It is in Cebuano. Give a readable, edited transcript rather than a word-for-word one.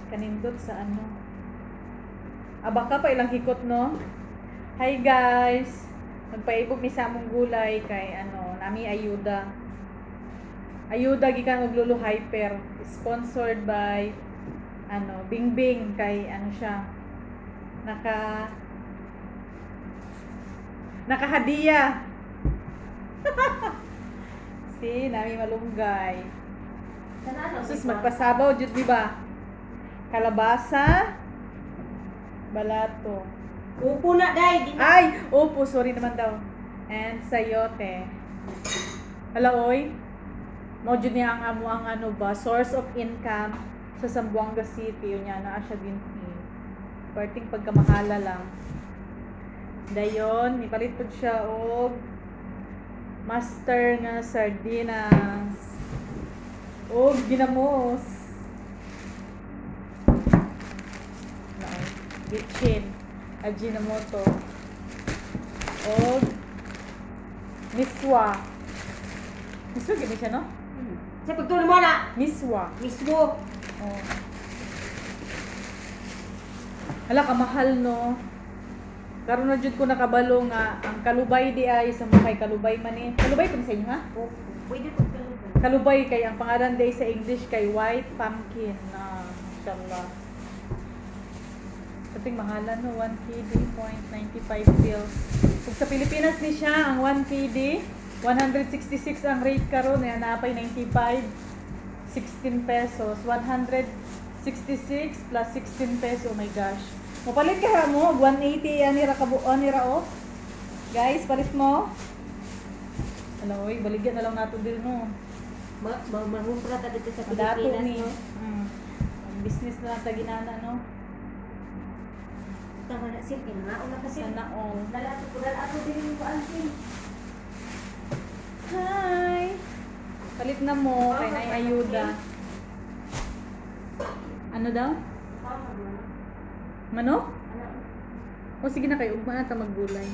Kanindot sa ano. Abaka pa ilang hikot, no? Hi guys! Magpaibog mi sa among gulay kay ano, nami ayuda. Ayuda gikan og Lulu Hyper, sponsored by ano, Bingbing, kay ano siya, nakahadiya. Si nami malunggay. Sana ano? Sus, magpasabaw jud, di ba? Kalabasa, balato. Upo na, day. Di na. Ay, opo, sorry naman daw. And sayote. Hala oy. Mo jud niya ang amo ang ano ba, source of income sa Zamboanga City. Yun niya naa siya din eh. Parting pagkamahala lang. Dayon, nipalit pud siya og master nga sardinas. Og ginamos. Hala, oy. Bitchin. Ajinomoto. Og miswa. Miswa gini siya, no? Sa pagtulo mo na. Miswa. Mismo. Oh. Hala kamahal, no. Karon na jud ko nakabalo nga ang kalubay di ay sa mga kay kalubay man eh. Kalubay po sa inyo, ha? Opo. Pwede pagtulo. Kalubay kay ang pangalan di ay sa English kay white pumpkin na, mashallah. Kating mahalan, no, 1 KD point 95 pills. Kung sa Pilipinas ni siya ang 1 KD 166 ang rate karon eh, napay 95, 16 pesos. 166 plus 16 pesos. Oh my gosh. Mopalit ka mo og 180 ani ra kabuon ni ra oh. Guys, palit mo. Ala oy, baligyan na lang nato din, no. Ma ma mahumpra ta dito sa Madato Pilipinas, ni. no? Ang business na lang ta ginana, no. Tama na sil kay nga una kasi. Sana all. Dala ato ko, dala ato din ko ang sil. Hi. Palit na mo kay nay ayuda. Ano daw? Tama mo. Manok? Ano? O sige na, kay ugma na ta maggulay.